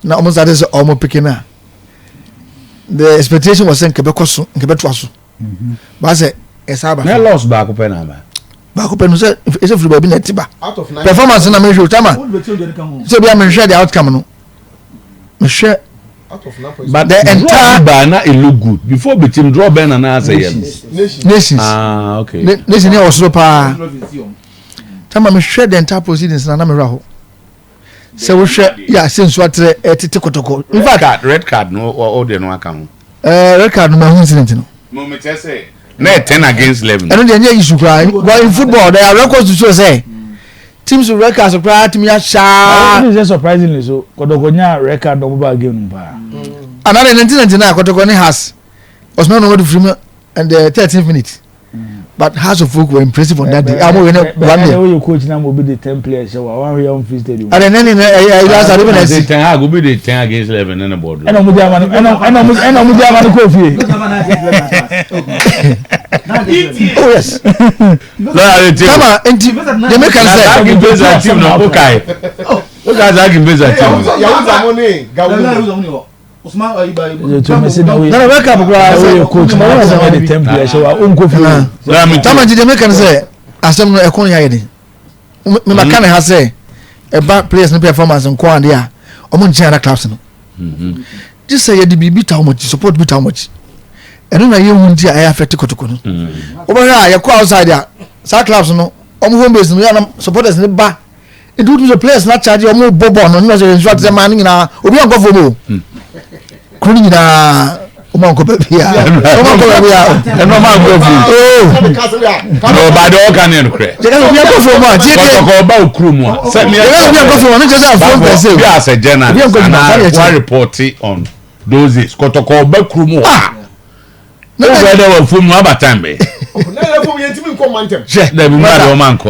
Na ɔmo start sɛ ɔmo pick na the expectation was sɛ nkɛ bɛkɔ so, nkɛ bɛtoa so baasɛ ɛsa aba. Na loss baako pɛ na aba. Baako pɛ no sɛ ɛsɛ firi baabi na ɛte ba. Out of nine. Performance na mehwɛ o, tama sɛ bia mehwɛ the outcome no, mehwɛ Out of 9.6. But the draw entire bi ba na it look good before Bechem, draw bɛn na na asɛ yɛ no. Nation. Nations. Ah, okay. Nation yɛ wɔ soro paa. Tama mehwɛ the entire proceedings na mehwɛ hɔ sɛ wohwɛ yɛ sɛ nsuo atrɛ ɛtete Kɔtɔkɔ in Red fact card, red card no, o de no aka ho. Red card no, ma hu incident no. Mo mi kyerɛ sɛ na yɛ 10 against 11. Ɛno deɛ, nyɛ issue koraa, but in football there are records to show sɛ teams with red cards koraa tumi ahyɛ. Ɔno sɛ surprisingly so, Kɔtɔkɔ nya red card na ɔmo ba game no paa. Another 1999, Kɔtɔkɔ ne Hearts, Osman Nomadu firi mu and the 13th minute, but Hearts of Oak were impressive on that day. Amo wei ne one Bɛn nil. woyɛ coach na mo bi de 10 players hyɛ wa wɔn ahwɛ yɛn free stadium. Ɛdɛ ne ɛyɛ ɛyɛ asa de bɛ na ɛsi. Ten Hag obi de 10 against 11 ne ne bɔ Ɛna ɔmo di ama no, ɛna ɔmo di ama no kɔ fie. Oh yes. Lọ́yà lè tí o. Kama nti deɛ meka Na sɛ saa Gimbeza team no, o ka ye, o ka saa Gimbeza team no. Yahuza mo ne Gawo. Ètò mi si na woyɛ nana red card koraa na woyɛ coach na sɛ wɔn de 10 players hyɛ wa o nkɔ fie. Lọ́yà mi tí tama o. nti deɛ meka ne sɛ asɛm no ɛko no yɛ ayɛ den. Mema ne ha sɛ ɛba players no performance nko ade a, ɔmo nkyɛn other clubs no gye sɛ yɛde biribi ta wɔn akyi, support bi ta wɔn akyi. Ɛno na yɛhu nti a ɛyɛ affect Kɔtɔkɔ no. Wobɛhwɛ a, yɛkɔ outside a, saa clubs no, ɔmo home base no yɛ na supporters ne ba, nti wotumi sɛ players na charge ɔmo bɔ bɔɔl no ne sɛ nsuo ate sɛ maa no nyinaa obi ankɔ fam o. Kuro no nyinaa ɔmo ankɔ baabi a, ɔmo ankɔ baabi a. Ɛnu ɔmo ankɔ fam. Oo. Na ɔba de ɔka ne nukurɛ. Kyerɛ sɛ obi ankɔ fam a, tie tie. Kɔtɔkɔ ɔba okuro mu a. Sɛ mi Kyerɛ sɛ obi ankɔ fam a, ne kyerɛ sɛ afom pɛ sɛ bi as a obi journalist ankɔ gyina saa ana deɛ wa kyerɛ. report on those days, Kɔtɔkɔ ɔba kuro mu hɔ. Na O bɛ dɛ wɔ fom no aba time bɛ. Na yɛ fom yɛn timi nkɔ mantɛm. Hwɛ. Dɛbi mu adi ɔmo ankɔ.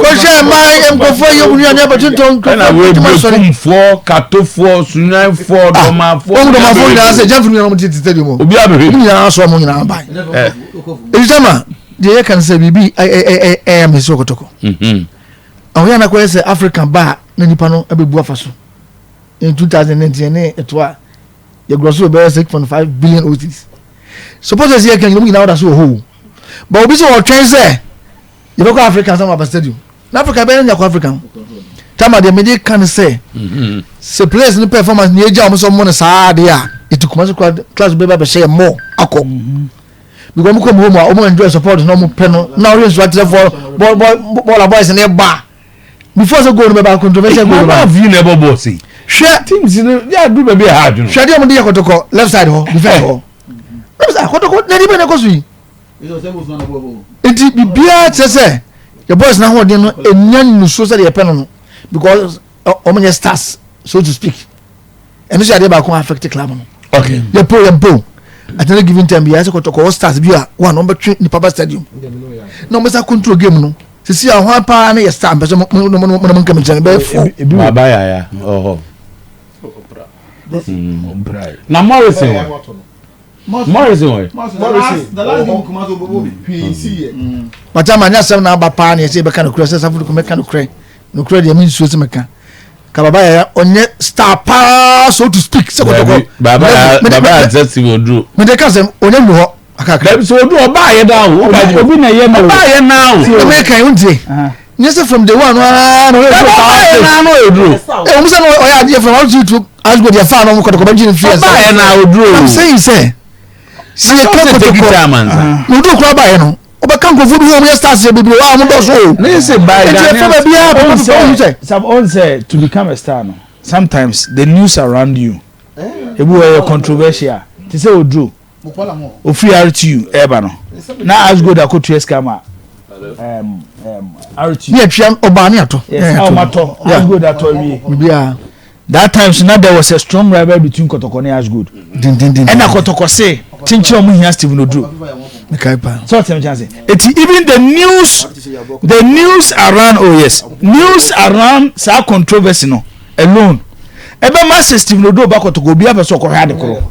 Kɔhwɛ mmaa nkɔfoɔ yɛ mu nuane abɛtontɔn. Ɛna wo ebekumfoɔ, katofoɔ, sunyanfoɔ, dɔmafoɔ. Ɔmu dɔmafoɔ nyinaa sɛ gyamfo nyinaa ɔmo tete stadium hɔ. Obi abɛhwɛ. Ɔmo nyinaa so, ɔmo nyinaa ban. Ebi ma deɛ yɛka no sɛ biribi ɛyɛ mesi Kɔtɔkɔ ɔho yɛ anakɔyɛ sɛ Africa ba a, na nipa no abɛbu afa so. In 2019 ne ɛto a yɛgorɔ so bɛyɛ 6.5 billion otis supporters yɛ kan nyina nyinaa wɔda so wɔ hɔ o, but obi sɛ wɔtwɛn sɛ yɛbɛkɔ Africa sɛ aba stadium na Africa bɛyɛ no nyakɔ Africa no. Tama deɛ mede ka no sɛ players no performance ne yɛgya wɔn sɛ ɔmo no saa adeɛ a ɛti kuma so kora class bɛba bɛhyɛ yɛ mɔ akɔ because ɔmo kɔ mu hɔ mu a, ɔmo enjoy support na ɔmo pɛ no na ɔyɛ nsuo atɛfoɔ bɔɔl bɔɔl bɔɔl boys ne ba before sɛ goal no bɛba, controversial goal no Mama ba. vi na ɛbɔ bɔɔl si. Hwɛ. Teams no yɛ adu baabi a ha adwene. Hwɛ deɛ ɔmo de yɛ Kɔtɔkɔ left side hɔ, defence hɔ ɛbi sɛ Kɔtɔkɔ na ɛdi bɛ na ɛkɔ so yi nti biribiara kyerɛ sɛ yɛ boys n'ahoɔden no enya nnusuo sɛ deɛ yɛpɛ no because ɔmo nyɛ stars, so to speak. Ɛno sɛ adeɛ baako affect club no. Yɛ po yɛ mpo at any given time bi yɛ sɛ Kɔtɔkɔ wɔ stars bi a wɔn a wɔn bɛtwe nipa ba stadium na wɔn bɛsa control game no sisi a wɔn paa ne yɛ star mpɛ sɛ mo mo mo mo mo nkɛmɛ nkyɛn bɛyɛ fo. Ebi wɔ Baba yaya ɔhɔ. Na Morrison wɔ. Morrison wɔ. Hwee si yɛ. Pata ma nyɛ asɛm na aba paa na yɛsɛ yɛbɛka nokorɛ sɛ safo mɛka nokorɛ. Nokorɛ deɛ mensuo sɛ mɛka ka Baba Yaya ɔnyɛ star paa, so to speak, sɛ Kɔtɔkɔ. Baba yaya, baba yaya sɛ si oduro. Mede ka sɛ ɔnyɛ nnu hɔ akakra. Dabi sɛ oduro ɔbaa yɛ daa o. Obi na ɛyɛ no. Ɔbaa yɛ naa o. Na meka yi wontie nyɛ sɛ from day one no ara na ɔyɛ Dabi duro ɔbaa paa. yɛ naa no oduro. Ɛ wɔn sɛ no ɔyɛ adeɛ from one to two as go deɛ fa no Kɔtɔkɔ bɛgye no fi. Ɔbaa yɛ naa oduro. I'm saying sɛ yɛ ka Sɛ take Kɔtɔkɔ time ansa. na oduro koraa baeɛ no, ɔbɛka nkurɔfoɔ bi ho a wɔyɛ stars yɛ bebree a wɔn dɔɔso o. Ne sɛ baa Nti ɛfɛ baabi a papa papa ohun sɛ Sam on sɛ to become a star no, sometimes the news around you ebi wɔ yɛ controversial te sɛ oduro ofiri RTU ɛɛba no na Ashgold akotua sika ma RTU. Ne atwia ɔbaa ne atɔ. Yes, a ɔmo atɔ Ashgold atɔ awie. Biribiara. That time so na there was a strong rivalry between Kɔtɔkɔ ne Ashgold. Dendenden. Ɛna Kɔtɔkɔ se kyenkyen ɔmo hia Stephen Oduro. Mekae paa. So ɔtɛm kyɛn ase eti even the news around, oh yes, news around saa controversy no alone ɛbɛ ma sɛ Stephen Oduro ba Kɔtɔkɔ, obi apɛ sɛ ɔkɔhwɛ ade koro.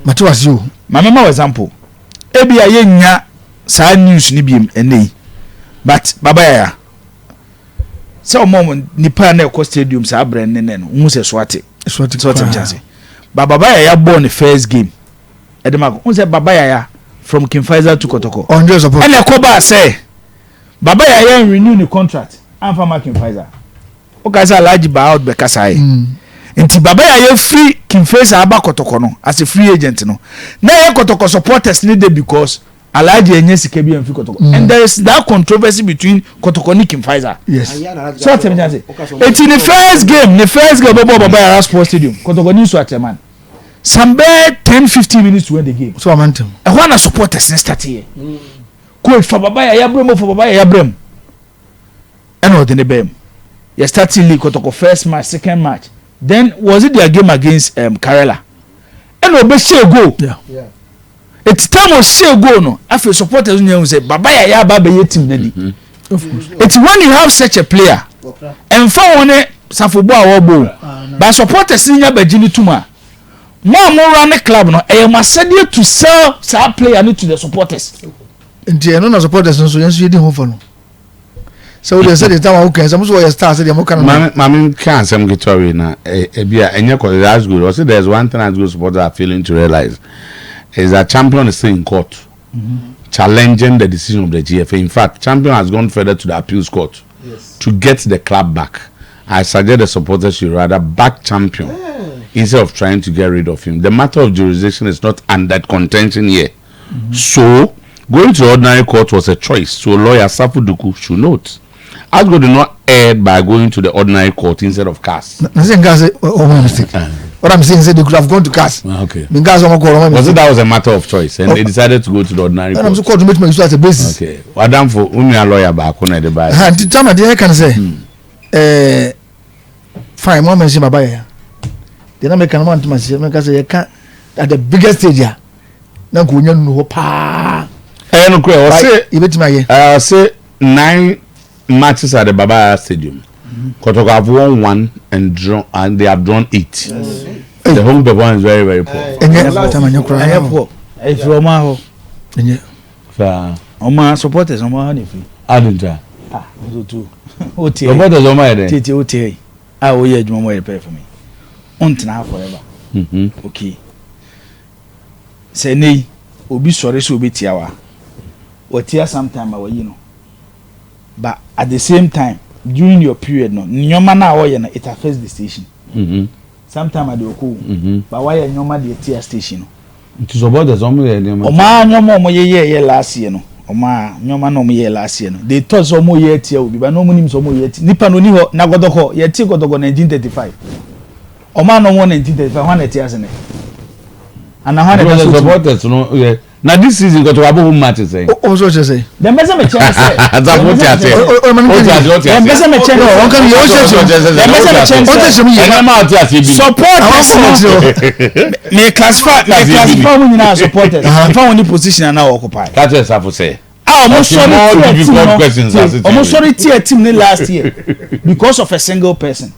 Mate wase o. Maame ma wɔ example, ebi a yɛnya saa news ni biem ɛnɛ yi, but Baba Yaya sɛ ɔmo nipa na ɛkɔ stadium saa abirɛ ne nɛ no n sɛ so ate. So ɔte So ɔte nkyɛn ase. Ba Baba Yaya bɔɔ ne first game ɛde ma n sɛ Baba Yaya from King Faisal to Kɔtɔkɔ. Ɔnjɛ support. Ɛna ɛkɔ baa sɛ Baba Yaya renew ne contract anfa ma King Faisal. Wokae sɛ Alhaji baa out bɛkasaeɛ. Nti Baba Yaya firi King Faisal aba Kɔtɔkɔ no as a free agent no, na ɛyɛ Kɔtɔkɔ supporters ne de because Alhaji anya sika bi amfi Kɔtɔkɔ. And there is that controversy between Kɔtɔkɔ ne King Faisal. Yes. So ɔtɛm kyɛn ase. Eti ne first game, ne first game ɔbɛbɔ Baba Yara Sports Stadium, Kɔtɔkɔ ne Nsuakyerɛman. Some bɛyɛ 10, 15 minutes to end the game. So ɔma ntɛm. Ɛhɔ na supporters ne start yɛ. Coach, fa Baba Yaya brɛ mu, fa Baba Yaya brɛ mu. Ɛna ɔde ne bɛɛ mu. Yɛ starting league, Kɔtɔkɔ first match, second match. Then was it their game against Karela? Ɛna ɔbɛhyɛ goal. Eti time ɔhyɛ goal no, afei supporters nyɛ hu sɛ Baba Yaya aba abɛyɛ team n'ani. Of course. Eti when you have such a player, ɛnfa wɔn ne safobɔ a wɔbɔ o, but supporters ni nya bɛgye ne tum a, mo a mo run ne club no, ɛyɛ mo asɛdeɛ to sell saa player no to the supporters. Nti ɛno na supporters nso, yɛn nso yɛdi ho fɔ no sɛ wode sɛdeɛ tam a woka sɛ mo so wɔyɛ star sɛdeɛ moka no. Maame, maame, ka asɛm ketewa wei na ebi a ɛnyɛ kɔ. That's good. Ɔsɛ there is one thing as good supporters are failing to realize is that Champion is still in court challenging the decision of the GFA. In fact, Champion has gone further to the appeals court to get the club back. I suggest the supporters should rather back Champion instead of trying to get rid of him. The matter of jurisdiction is not under contention here. So going to ordinary court was a choice. So lawyer Safu Duku should note Asgo did not err by going to the ordinary court instead of CAS. Na sɛ nka sɛ ɔmo mistake. What I'm saying is they could have gone to CAS. Nka sɛ ɔmo kɔ ɔmo Was it mistake. That was a matter of choice and they decided to go to the ordinary Ɛna mo court. so court no bɛtumi use as a basis. Okay. Wadamfo, unua lawyer baako na ɛde ba. Ha nti tama deɛ ɛka no sɛ fine, mo mention Baba Yaya deɛ na meka no mo antoma seɛ meka sɛ yɛka at the biggest stage a na nka onya nnu hɔ paa. Ɛyɛ no korɛ ɔse yɛbɛtumi ayɛ. Ɔse nine matches at the Baba Yara Stadium. Kotoko have won one and drawn, and they have drawn eight. The home performance is very, very poor. Ɛnyɛ tama, nyɛ koraa. Ɛnyɛ poor, ɛfiri ɔmo ahɔ. Ɛnyɛ. Saa. Ɔmo a supporters ɔmo ahɔ na efiri. Adinta. Ah, nso tu o tie. Supporters ɔmo ayɛ dɛ. Tie, tie, o tie a oyɛ adwuma mo yɛ pɛɛ for me, o ntena ha forever. Okay, sɛ ne yi obi sɔre sɛ obi tia wa, wɔtia sometime a wɔyi no, but at the same time during your period no, nneɛma na a wɔyɛ no, it affects the station. Sometime ade okɔ o, but wayɛ nneɛma deɛ tia station no. Nti supporters ɔmo yɛ nneɛma. Ɔmo a nneɛma a ɔmo yɛ yɛ last year no, ɔmo a nneɛma na ɔmo yɛ last year no, they thought sɛ ɔmo yɛ tia obi, but na ɔmo nim sɛ ɔmo yɛ tia nipa no oni hɔ. Na Kɔtɔkɔ yɛ ti Kɔtɔkɔ 1935, ɔmo a na ɔmo wɔ 1935 hɔn na ɛte ase ne ana hɔn na ɛda so tu. Supporters no yɛ na this season Kotoko abɔ home matches sɛn. O so kyerɛ sɛ. Dɛm bɛ sɛ mɛ kyɛn sɛ. Asafo ti ase. O ma O ti ase, o ti ase. Dɛm bɛ sɛ mɛ kyɛn. No, wɔn ka mi yɛ o kyerɛ. Dɛm bɛ sɛ mɛ kyɛn O sɛ. kyerɛ mi yɛ. Ɛnna maa ti ase bi. Supporters no, me classify mu nyinaa supporters nfa wɔn ni position ana occupy. Kakyɛ Safo sɛ. A ɔmo Ɔte sɔre more tia team difficult no questions tie, ase ɔmo tie. sɔre tia team ne last year because of a single person,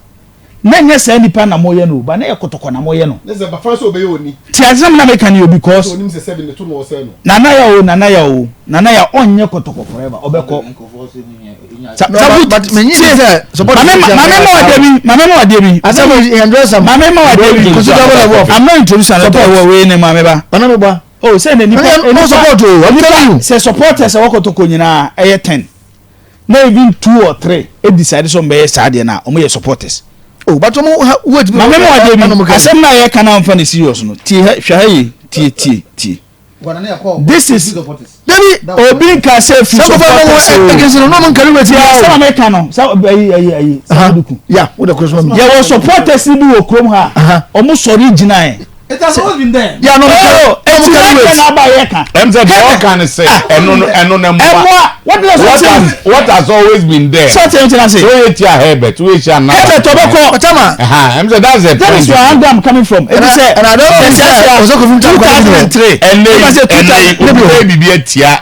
na nyɛ saa nipa na mo yɛ no, ba na yɛ Kɔtɔkɔ na mo yɛ no. Ne sɛ bafa sɛ ɔbɛyɛ oni. Ti asɛm na meka ni o, because sɛ onim sɛ sɛbi ne to na ɔsɛ no. Nana ya o, Nana ya o, Nana ya ɔnyɛ Kɔtɔkɔ forever, ɔbɛkɔ. No, but me nyi sɛ supporters. Maame, maame ma wa deɛ bi, maame ma wa deɛ bi. Asɛm yi enjoy some. Maame ma wa deɛ bi. Considerable level of. I'm not introducing another Support. wɔ wei ne maame ba. Ɔna mi bɔ. O sɛ ne nipa Ɛnyɛ no support o, I'm telling you. Sɛ supporters ɛwɔ Kɔtɔkɔ nyinaa ɛyɛ 10 na even two or three e decide sɛ ɔmo bɛyɛ saa deɛ na ɔmo yɛ supporters. O but ɔmo ha wait. Maame ma wa deɛ bi, asɛm na yɛ ka na nfa ne serious no, tie ha, hwɛ ha yie, tie, tie, tie, this is Dabi. Obi nka sɛ fi Sɛ kɔfɛ supporters ɔmo o. ɛgɛnsi no n'ɔmo nkari wait Tie ya asɛm o. a meka no sɛ ayi ayi ayi Saduku. Ya o de kɔ sɔn mi. Yɛwɔ supporters bi wɔ kurom ha, ɔmo sɔre gyina yɛ. It has always been there. Ya n'ɔmo kari Oh, n'ɔmo eti kari na wait. na aba yɛ ka. Ɛm sɛ deɛ ɔka ne sɛ ɛno no, ɛno no mmoa. Ɛmoa what does What it has say? What has always been there. Sɛ ɔtɛ ntina se. So oye tia Herbert, oye tia Nana. Herbert ɔbɛkɔ. Ɔtama. Ɛm sɛ that's the That point. is where I'm coming from. Ebi sɛ And I don't think sɛ Ɔsɛ Kofi 2003. Ɛnɛ Ebi sɛ ɛnɛ 2000 obi bɛ bibi atia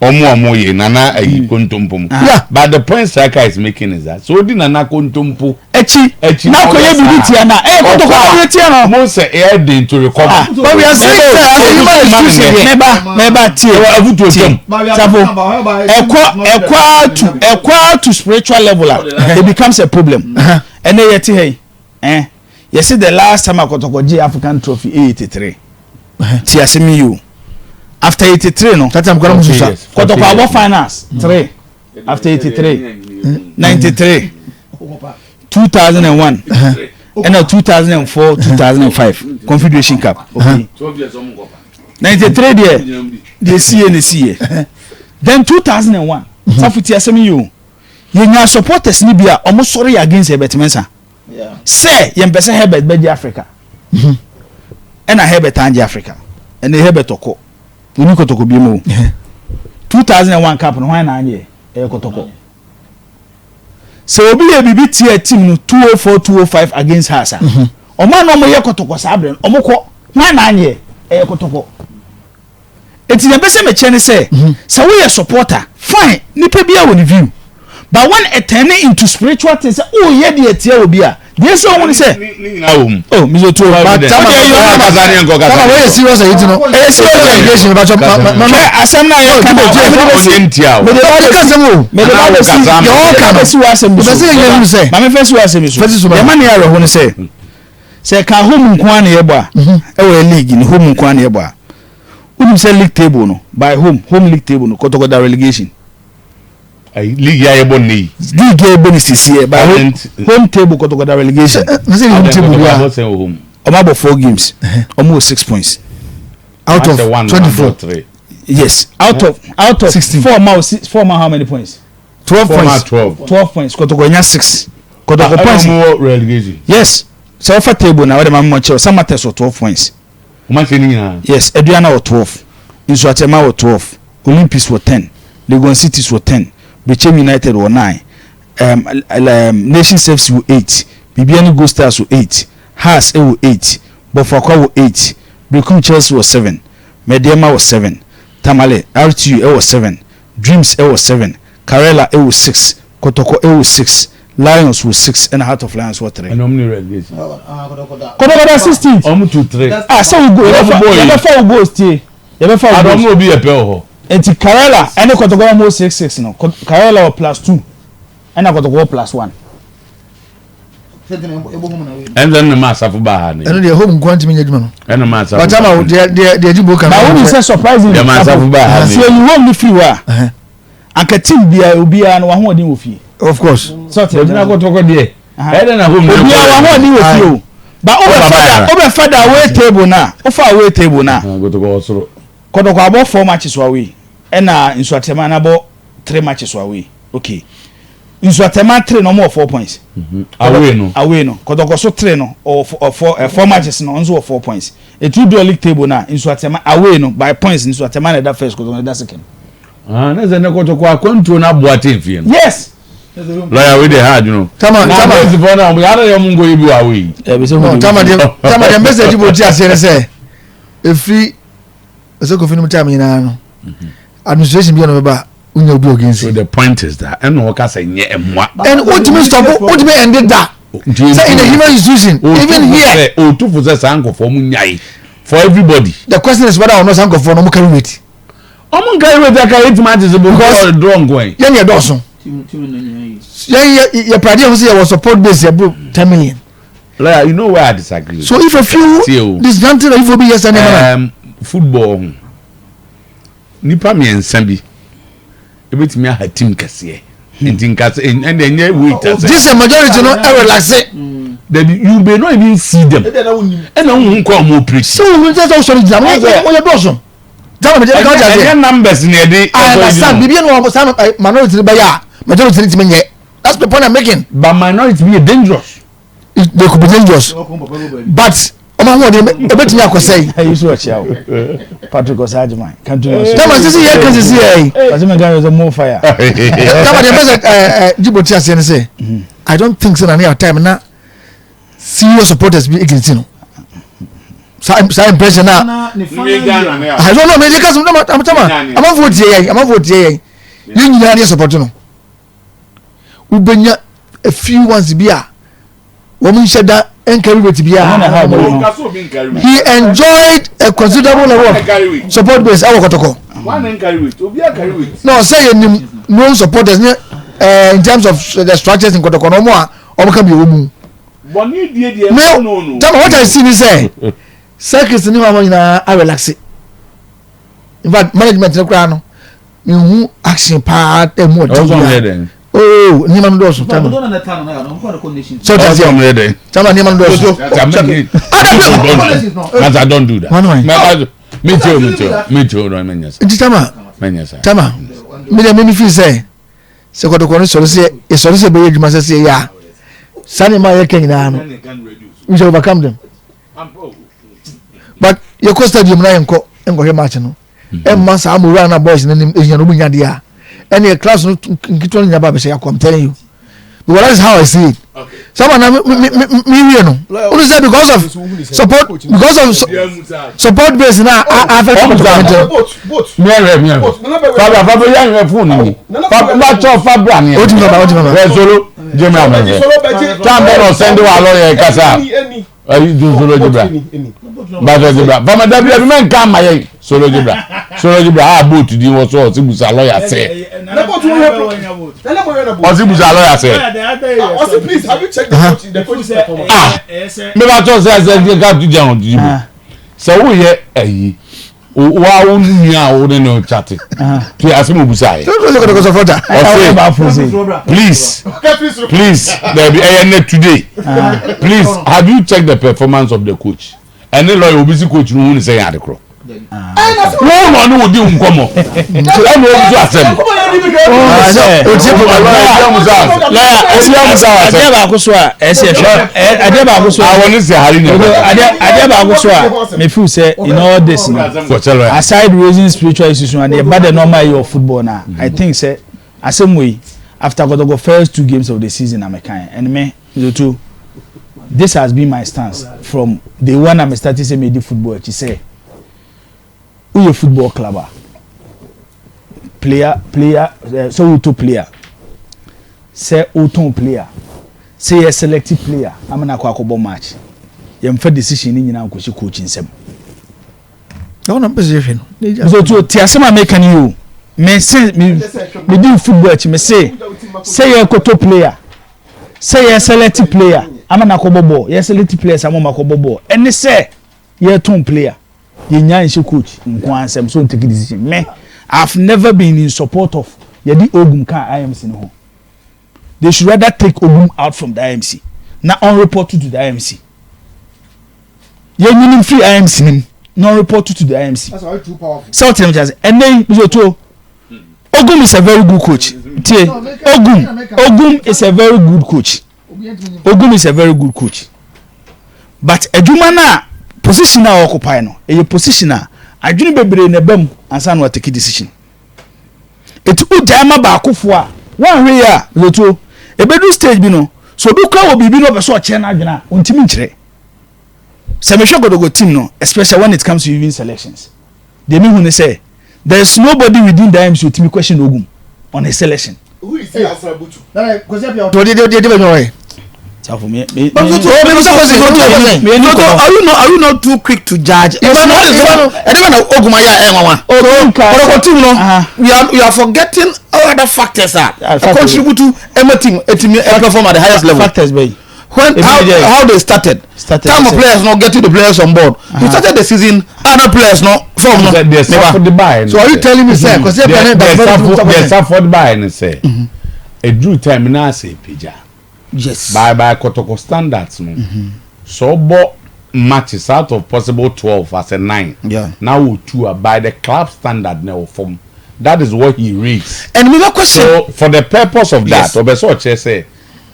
ɔmo yɛ Nana ayi kontompo mu. Yeah. But the point striker is making is that so odi Nana kontompo. Akyi Akyi na akɔyɛ biribi tia na ɛyɛ Kɔtɔkɔ na ɔyɛ tia no. Mo sɛ ɛyɛ den to recover. Ah. But we are saying sɛ as a human institution here. Mɛba, mɛba, tie. Afutuo Tie. twam. Safo, ɛkɔ to spiritual level a, it becomes a problem. Ɛnɛ yɛ ti ha yi, ɛn Yɛsi the last time akɔtɔkɔ gye African trophy 83. Ti asɛm yi o. After 83 no. That time kɔnɔ musu sa. Kɔtɔkɔ abɔ finals 3 after 83, 93, 2001 ɛna 2004, 2005 Confederation Cup. Okay. 93 deɛ sie ne sie. Then 2001 safo, ti asɛm yi o, yɛnya supporters ni bi a ɔmo sɔre yɛ against Herbert Mensah sɛ yɛn pɛ sɛ Herbert bɛgye Africa, ɛna Herbert angye Africa, ɛna Herbert ɔkɔ oni Kɔtɔkɔ bi mu o. 2001 cup no, hwan na anyɛ? Ɛyɛ Kɔtɔkɔ. Sɛ obi yɛ biribi tia team no 204, 205 against us a, ɔmo a na ɔmo yɛ Kɔtɔkɔ saa abirɛ no, ɔmo kɔ, hwan na anyɛ? Ɛyɛ Kɔtɔkɔ. Eti na bɛsɛ mɛkyɛ ne sɛ woyɛ supporter, fine, nipa bi a wɔ ne view, but when it turn into spiritual thing sɛ woyɛ deɛ tia obi a, deɛ sɛ ɔmo ni sɛ Ne nyinaa wɔ mu. Oh, miso tuo. But Tama, kasa ne nkɔ kasa. Tama, wɔyɛ serious ayi ti no. Ɛyɛ serious. Allegation ba ma ma hwɛ asɛm na yɛ ka Oh, na Jibo, mede bɛsi Ɔnyɛ ntia o. mede ba Ɔka bɛsi asɛm o. mede ba Anaa bɛsi wokasa ama. deɛ ɔka no Ɔka si wɔ asɛm bi so. Ɔbɛ sɛ yɛn hu sɛ. Maame, fɛ si wɔ asɛm bi so. Fɛ si so ma. Deɛ ma ne yɛ awerɛho no sɛ ka home nko ara na yɛbɔ a, ɛwɔ yɛ league ne home nko ara na yɛbɔ a, wonim sɛ league table no by home league table no, Kɔtɔkɔ da relegation. Ayi, league yɛ ayɛbɔ ne yi. League yɛ bɔ ne sisi yɛ by home, home table, Kɔtɔkɔ da relegation. Na sɛ home table bi a Abɔ sɛn wɔ home? Ɔmo abɔ four games, ɔmo wɔ 6 points. Out of Ahyɛ one, 24. one, three. Yes, out of 16. Four ma six, four ma how many points? 12 Four ma points. 12. 12 points, Kɔtɔkɔ nya six. Kɔtɔkɔ Ɛna points ɔmo wɔ relegation. Yes, sɛ ɔfa table na wɔde ma mo kyerɛw, Samatex wɔ 12 points. Ɔmo ahyɛ ne nyinaa. Yes, Aduana wɔ 12, Nsuatɛma wɔ 12, Olympics wɔ 10, Legon Cities wɔ 10, Bechem United wɔ 9, Nations FC wɔ 8, Bibiani Gold Stars wɔ 8, Hearts wɔ 8, Bɔfakwa wɔ 8, Berekum Chelsea wɔ 7, Medeama wɔ 7, Tamale RTU wɔ 7, Dreams wɔ 7, Karela wɔ 6, Kɔtɔkɔ wɔ 6, Lions wɔ 6, ɛna Heart of Lions wɔ 3. Ɛna ɔmo ne relegation. Kɔtɔkɔ da 16th. Ɔmo two three. Ah, sɛ wo goal Ɔmo yɛbɛfa bɔ yi. yɛbɛfa wo goals tie, yɛbɛfa wo Adi goals. ɔmo obi yɛ pɛ wɔ hɔ. Nti Karela ɛne Kɔtɔkɔ ɔmo 6-6 no, Karela wɔ +2, ɛna Kɔtɔkɔ wɔ +1. Ɛnna ɛna ma asafo ba ha ne. Ɛno deɛ, home nko ntumi nyɛ adwuma no. Ɛna ma asafo. But Tama, deɛ Jibo ka Na wɔn sɛ surprisingly, Deɛ ma asafo ba ha si ne. eyi home ni firi hɔ a, anka team bia obiara no wahoɔden wɔ fie. Of course. Sɛ ɔte Ɛgyina Kɔtɔkɔ deɛ. Ɛdɛ na home. Obiara wahoɔden wɔ fie o, ba Ɔba wobɛfa ba da yara. wobɛfa da away table na wofa away table na Kɔtɔkɔ wɔ soro. Kɔtɔkɔ abɔ four matches wɔ away, ɛna Nsuatɛma nabɔ three matches wɔ away. Okay, Nsuatɛma three na ɔmo wɔ 4 points. Away no. Away no, Kɔtɔkɔ so three no, ɔwɔ four matches no, ɔnso wɔ 4 points. Etu do league table na Nsuatɛma away no by points, Nsuatɛma na ɛda first, Kɔtɔkɔ na ɛda second. Ah, ne sɛ ne Kɔtɔkɔ akwantuo na aboa te fie no. Yes. Lawyer wey dey hard no. Tama, Na Tama. polisifoɔ na ɔmo yàrá yɛ ɔmo nkɔ yi bi wɔ away. Ɛbi sɛ No, Tama deɛ mbɛsɛ Jibo ti aseɛ ne sɛ efiri ɛsɛ Kofi no mu time nyinaa no, administration bi a na ɔbɛba, wonya obi against. So the point is that ɛna ɔka sɛ nyɛ ɛmoa. And wotumi stop, wotumi end da sɛ in a human institution, even here. Otufo sɛ saa nkɔfɔ ɔmo nyae for everybody. The question is whether or not saa nkɔfoɔ no ɔmo carry weight. Ɔmo nka yi weight aka eight matches bo Because- because draw nkɔn. Yɛn yɛ dɔɔso, yɛn yɛ prade yɛn ho sɛ yɛwɔ support base yɛ bro 10 million. Lawyer, you know where I disagree. So if a few Tie o. disgruntled ifo bi yɛ sɛ nneɛma na Football ho nipa mmiɛnsa bi ebetumi aha team kɛseɛ nti nkasa ɛnna ɛnyɛ weight asɛ. This a majority no ɛ relax. Dabi, you may not even see them, ɛna ohun kɔ ɔmo operate. Sɛ ohun sɛ ɔsɔre gyina wɔyɛ dɔɔso jama mi jɛ ká ɔjà ɛnyɛ seɛ. numbers ni ɛde. I understand. Bibi yɛn no saa minority bɛyɛ a majority ti mi nyɛ. That's the point I'm making. But minority bi yɛ dangerous. They could be dangerous, but ɔmo ahoɔden ebetumi akɔsɛ yi. Ayi so ɔkyia o, Patrick Ɔsaagyman kantu na ɔsɛ. Tama sisi yɛ kan sisi yɛ yi. Pàṣẹ mi kan yɛ sɛ more fire. Tama, deɛ bɛ sɛ ɛ ɛ Jibo ti aseɛ ni sɛ I don't think say na ne yɛ time na serious supporters bi against no saa impression na. I don't know. Mɛ kasi tama, tama, amanfoɔ tie yɛn, amanfoɔ tie yɛn, yɛn nyinaa ne yɛ support no. Wobɛnya a few ones bi a wɔn nhyɛ da ncarry weight bi Ɛno na ha a ɔmo. He enjoyed a considerable level of support base ɛwɔ Kɔtɔkɔ na ɔsɛ yɛ nim known supporters ne in terms of the structures in Kɔtɔkɔ na ɔmo a ɔmo ka bi wɔ mu. Me tama what I see ni sɛ circus ni wɔn nyinaa arelaxe. In fact, management no koraa no, mehu action paa ɛmu ɔdi bia. Oh, nneɛma no dɔɔso tama. Sɛ ɔte aseɛ tama nneɛma no dɔɔso. Ada don't do that. Me too, me too, me too, Nti tama, tama, me deɛ me fi sɛ sɛ kɔtɔkɔ no sɔre sɛ ɛsɔre sɛ ɛbɛyɛ adwuma sɛ sɛ ɛyɛ a, saa nneɛma a yɛka nyinaa no, we shall overcome them. But yɛkɔ stadium na yɛnkɔ nkɔhwɛ match no, ɛmma saa mowura na boys no anim ehia no, ɔmu nya deɛ a ɛne class no nketewa no nyinaa ba bɛhyɛ akɔ. I'm telling you, because that is how I see it. Sama na mi mi mi mi wie no o sɛ because of support base na a affect kɔtɔkɔ no. Miɛhwɛ, miɛhwɛ, Fabra, Fabra, yɛn hwɛ fone ni Fabra bàtɔ Fabra ni. O ti ma ba, o ti ma ba. Wɛ solo jemina mɛ hwɛ tan bɛ na ɔsɛn de wa alɔ yɛ kasa ayi dun solo jibra bàtɔ jibra fama dabi dabi mɛ nka ama yɛ solo jibra, solo jibra a boat di wɔ so ɔsi busa lɔya sɛ ɔsi busa lɔya sɛ. Ɔsi, please, have you checked the coach's performance? Ah, mi b'a tɔ sɛ sɛ ka tu jɛn o jibo sɛ o yɛ ɛyi wa wo nua a wo ne no chat ti asɛm obusa yɛ. Sɛ kɔtɔkɔ supporter. Ɔse, please, please, dabi, ɛyɛ ne today, please, have you checked the performance of the coach? Ɛne lawyer obi si coach no hu ne sɛ yɛn ade korɔ wɔn na ɔne wo di nkɔmɔ ɛna obi so asɛm. Adeɛ baako so a ɛsɛ ɛhwɛ, adeɛ baako so a awɔ ne sɛ hari na adeɛ baako so a me feel sɛ in all this no, aside raising spiritual issues and ɛba the normal way of football na, I think sɛ asɛm wei, after Kotoko first two games of the season na mɛkan and me tutu, this has been my stance from day one I started sɛ me di football akyi sɛ woyɛ football club a, player sɛ woto player, sɛ wotɔn player, sɛ yɛ select player amana akɔbɔ match, yɛmfa decision ne nyinaa nkɔhyɛ coach nsɛm. Ɛwɔ na mpɛ sɛ yɛhwɛ no. So to te asɛm a meka no yi o, me se me di football akyi, me se sɛ yɛ kɔtɔ player, sɛ yɛ select player amana akɔbɔ ball, yɛ select players ama akɔbɔ ball, ɛne sɛ yɛtɔn player, yɛnya nhyɛ coach nko ansɛm so take decision. Me, I've never been in support of yɛde Ogum ka IMC no ho. They should rather take Ogum out from the IMC na on report to the IMC. Yɛnyini firi IMC nim na on report to the IMC sɛ ɔtɛnɛ kyerɛ sɛ ɛnɛ yi bisɛ to Ogum is a very good coach. Tie, Ogum is a very good coach. Ogum is a very good coach, but adwuma na position a ɔoccupy no, ɛyɛ position a adwene bebree na ɛbɛ mu ansa na watake decision. Eti wogyae ma baakofoɔ a wɔnhwɛ yi a zotuo ebedu stage bi no so, obi kura wɔ biribi na ɔpɛ sɛ ɔkyerɛ n'adwene a, ɔntumi nkyerɛ. Sɛ mehwɛ Kotoko team no, especially when it comes to even selections deɛ, mi hu ne sɛ there is nobody within the IMC otimi question Ogum on his selection. Who is he answerable to? Safo mi mi mi mi mi. Are you not too quick to judge? Ɛdi bɛ na Ogum ayɛ a ɛnwanwa. Kɔtɔkɔ team no, we are forgetting all other factors a contribute to ɛma team etimi perform at the highest level. Factors bɛyi. When how they started, Started time of players not getting the players on board. You started the season, other players no form no. The safo de baa. So are you telling me sɛ Kwasi Appiah ne the safo de baa ne sɛ eduru time na ase epagya. By Kotoko standards no, so ɔbɔ matches out of possible 12 as a nine. Now wo two are by the club standard na ɛwɔ fam. That is what he raised. And mi bɛ question. So for the purpose of that, ɔbɛ sɛ ɔkyerɛ sɛ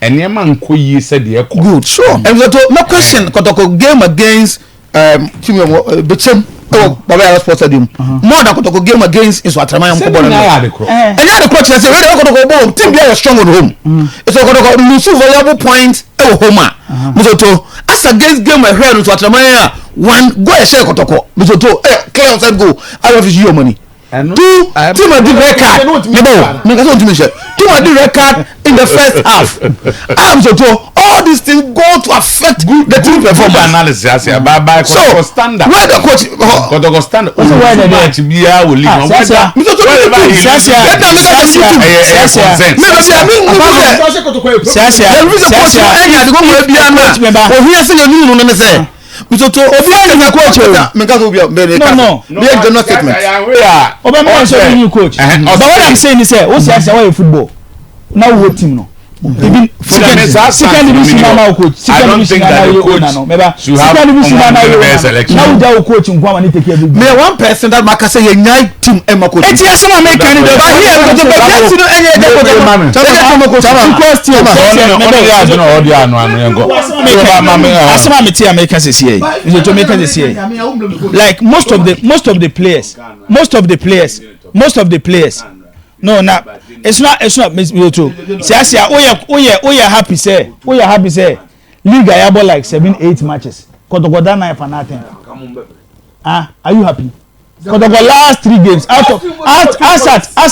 nneɛma nkɔ yie sɛdeɛ ɛkɔ. Good, sure. And so to my question, Kotoko game against team Bechem ɛwɔ Baba Yara Sports Stadium more than Kotoko game against Nsoatreman sɛ nkɔbɔ ne no. nyinaa yɛ ade korɔ. Ɛnyɛ ade korɔ kyerɛ sɛ wei de Kotoko bɔ home team bi ayɛ strong on home, so Kotoko lose valuable points ɛwɔ home a musoto as against game ɛhwɛ no Nsoatreman a one goal ɛhyɛ Kotoko musoto ɛ clear offside goal ayɛ fi your money. Two team adi red card mebɔ o meka sɛ ɔntumi nhyɛ team adi red card in the first half. I'm so to all these things go to affect the team performance. Good analysis ase ba ba so Kotoko standard. Where the coach? Kotoko standard. Where the match biara wɔ league. Ah, sɛ Mr. Tobi Wherever he Sɛ loses, ɛna meka sɛ sɛ team. ɛyɛ sɛ consent. Me baabi a me hu sɛ sɛ yɛn fi sɛ coach no ɛnyɛ ade kɔkɔrɔ biara coach na meba. ohia sɛ yɛn nunu no ne sɛ Mr. To obi a yɛ coach o. Meka sɛ obi a bɛn No, no. ne yɛ general statement. Ɔbɛn mi sɛ ɔyɛ new coach, but what I'm saying is sɛ o si ase wɔyɛ football na wo team no even second division na na wo coach, I second don't division think na na that the wo coach owner no mɛba should have second division na na wo unfair owner selection. na wo gya wo coach nko ama ne take every Me game. one person that maka sɛ yɛn nyae team ɛma coach. Eti asɛm a meka ni dɛ But here because the best no ɛnyɛ ɛjɛ coach. Ɛjɛ team coach. Because team Ɔno yɛ adwene a ɔde ano ano yɛn kɔ. Asɛm a mete a meka sɛsi yɛ nso meka sɛsi yɛ, like most of the players, most of the players no na it's not misoto siasia. Woyɛ happy sɛ league a yabɔ like seven, eight matches, Kɔtɔkɔ da nine for 10. Ah, are you happy? Kɔtɔkɔ last three games out of out as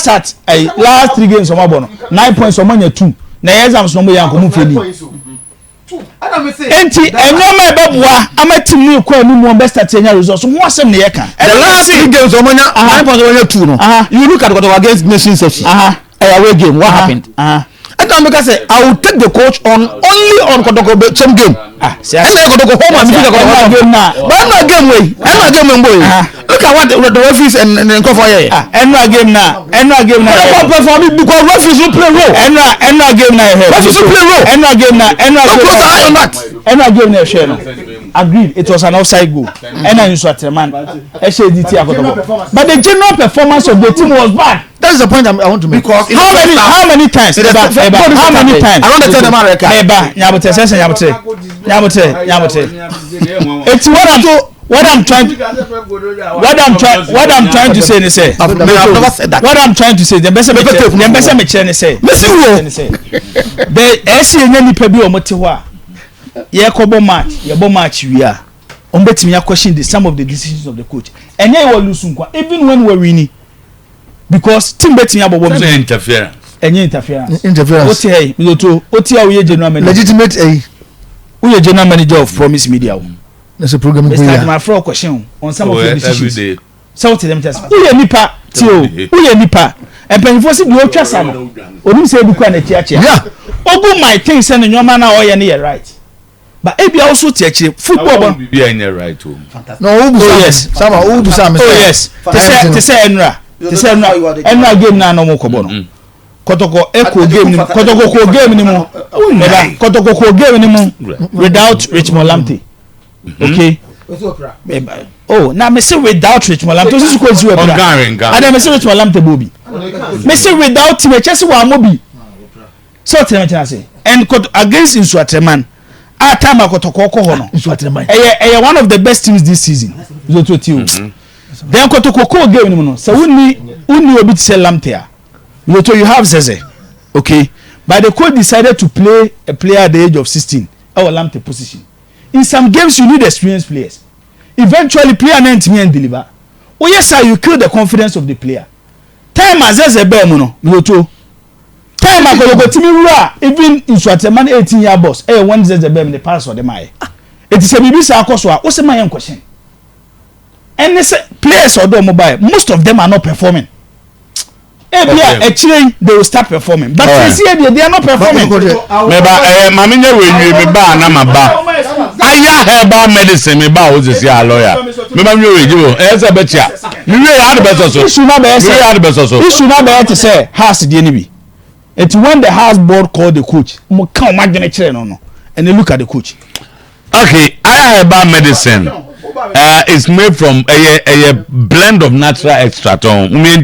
at last three games ɔmo abɔ no, 9 points, ɔmo anya two na ɛyɛ exams na ɔmo yɛ nkɔmɔ fɛ. Nti nneɛma a ɛbɛboa ama team no kɔ anim, wɔn bɛ start anya results ho asɛm na yɛ ka. The last three games ɔmo nya 9 points, ɔmo nya two no. You look at Kotoko against Nations FC. Ɛyɛ away game. What happened? Ɛna mi ka sɛ I will take the coach on only on Kotoko same game. Ah, ɛna yɛ Kotoko home and mi ɛna Kotoko game na but ɛna game wei, ɛna game wei mbɔ yi. Look at what the referees and nkɔfɔ yɛ. Ah, ɛnura game na Kotoko perform because referees no play role. Ɛnura game na yɛ hɛ. Referees no play role. Ɛnura game na ɛnura Don't game close na your eye on that. Ɛnura game na ɛhwɛ no, agreed, it was an offside goal ɛna Nsoatreman ɛhyɛ edi ti akɔtɔkɔ, but the general performance of the team was bad. That is the point I want to make. Because in How the many first half how many times In the eba first eba goal how many is times I don't tell them red card. Eba nyabotere sɛsɛ nyabotere nyabotere nyabotere. Eti what I'm trying to say ni sɛ I've never said that. What I'm trying to say, dem bɛ sɛ mi kyerɛ ni sɛ Messi wo. ni sɛ the ɛsi enya nipa bi a wɔn te hɔ a yɛkɔbɔ match, yɛbɔ match wie a, wɔn bɛtumi akɔhyɛn the some of the decisions of the coach. Ɛnyɛ yɛ wɔ lose nkwa, even when we winning, because team bɛtumi abɔ bɔ Sɛ interference. Ɛnyɛ interference. Interference. O ti hɛ yi mizoto o ti a woyɛ general manager. Legitimate ɛyi. Woyɛ general manager of Promise Media o. Na sɛ program Mr. ko yi a. Adumafo question on some of Oh, your every decisions. day. Sɛ wote dɛm kyɛ sɛ woyɛ nipa tie o, woyɛ nipa, mpanyinfoɔ si deɛ otwa sa no onim sɛ ebi kura n'akyi akyia. Ogu my thing sɛ ne nneɛma na ɔyɛ no yɛ right, but ebi a woso te akyire football bɔ. Bibi a nyɛ right o. Na o busa. Oh, yes. Sama o busa mi. Oh yes, te sɛ ɛnura game na anɔ mo kɔ bɔ no, Kɔtɔkɔ ɛkɔ game ni mu, Kɔtɔkɔ kɔ game ni mu ɛba, Kɔtɔkɔ kɔ game ni mu without Richmond Lamptey, okay. Ɛba oh, na me say without Richmond Lamptey osisi kɔ esi wɔ pira. Ɔnkan nkan. Ada me say Richmond Lamptey bɔ obi, me say without team ɛkyɛ sɛ wɔn amɔ bi sɛ ɔtɛnɛ kyɛn ase and kɔtɔ against Nsoatreman a time akɔtɔkɔ kɔ hɔ no Nsoatreman. Ɛyɛ one of the best teams this season zoto ti o. Then Kɔtɔkɔ kɔɔ game no mu no, sɛ wunni obi ti sɛ Lamptey a, zoto you have Zeze, okay, but the coach decided to play a player at the age of 16 ɛwɔ Lamptey position. In some games you need experienced players. Eventually player náà ntumi ɛn deliver. Oyɛ sa you kill the confidence of the player. Time a Zeze bɛɛ mu no, zoto time a Kɔtɔkɔ timi wura even Nsoatreman 18 year boss ɛyɛ when Zeze bɛɛ mu, the pass ɔde maa yɛ. Eti sɛ biribi saa akɔ so a, wosɛ maa yɛ nkɔhyɛn ɛne sɛ players ɔdɔ ɔmo ba yɛ, most of them are not performing. Ebi a akyire yi they will start performing, but sisi yɛ deɛ, they are not performing. Meba maame nye wei nwie me ba na ma ba aya herbal medicine me ba o sisi a lawyer meba nwie wei jibo ɛyɛ sɛ bɛkyia me wie yɛ ade bɛsɔ so. Issue na bɛyɛ me wie yɛ sɛ ade bɛsɔ so. Issue na bɛyɛ te sɛ Hearts deɛ ni bi. Eti when the Hearts board call the coach, mo ka ɔmo adwene kyerɛ no, and they look at the coach. Okay, aya herbal medicine is made from ɛyɛ blend of natural extract ɔn mo.